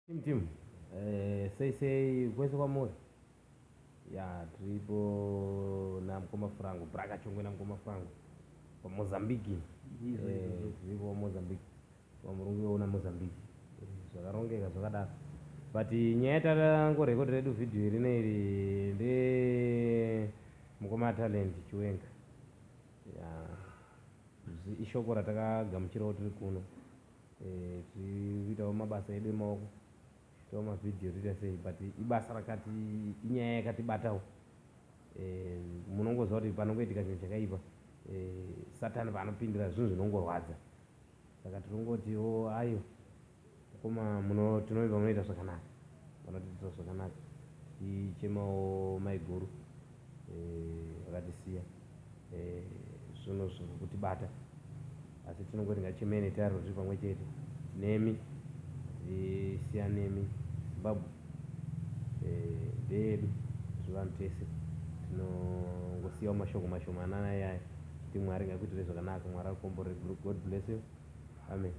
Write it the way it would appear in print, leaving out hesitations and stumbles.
Team team eh, sei sei kwese kwamuri ya tiripo namukoma Frango Braka Chongwe namukoma Frango paMozambique eh, tiripo paMozambique pamurungu yoona Mozambique eh, zvakarongeka zvakadaro but nyaya tatangorekodha redu vhidhiyo iri iri nde mukoma Talent Chiwenga ya ishoko ratakagamuchirawo tiri kuno. Eh, tiri kuitawo mabasa edu emaoko tichiitawo mavhidhiyo toita sei but ibasa rakati inyaya yakatibatawo eh, munongoziva kuti panongoitika chinhu chakaipa eh, satani paanopindira zvinhu zvinongorwadza saka tirongotiwo ayo mukoma muno tinovimba munoita zvakanaka vanotiitira zvakanaka tichemawo maiguru vakatisiya zvinhu zviri kutibata asi tinongoti ngachemei netariro tiri pamwe chete tinemi tisiya nemi Zimbabwe ndeyedu tiri vanhu tese tinongosiyawo mashoko mashomanana iyaya kuti Mwari ngakuitire zvakanaka Mwari akukomborere God bless you amen.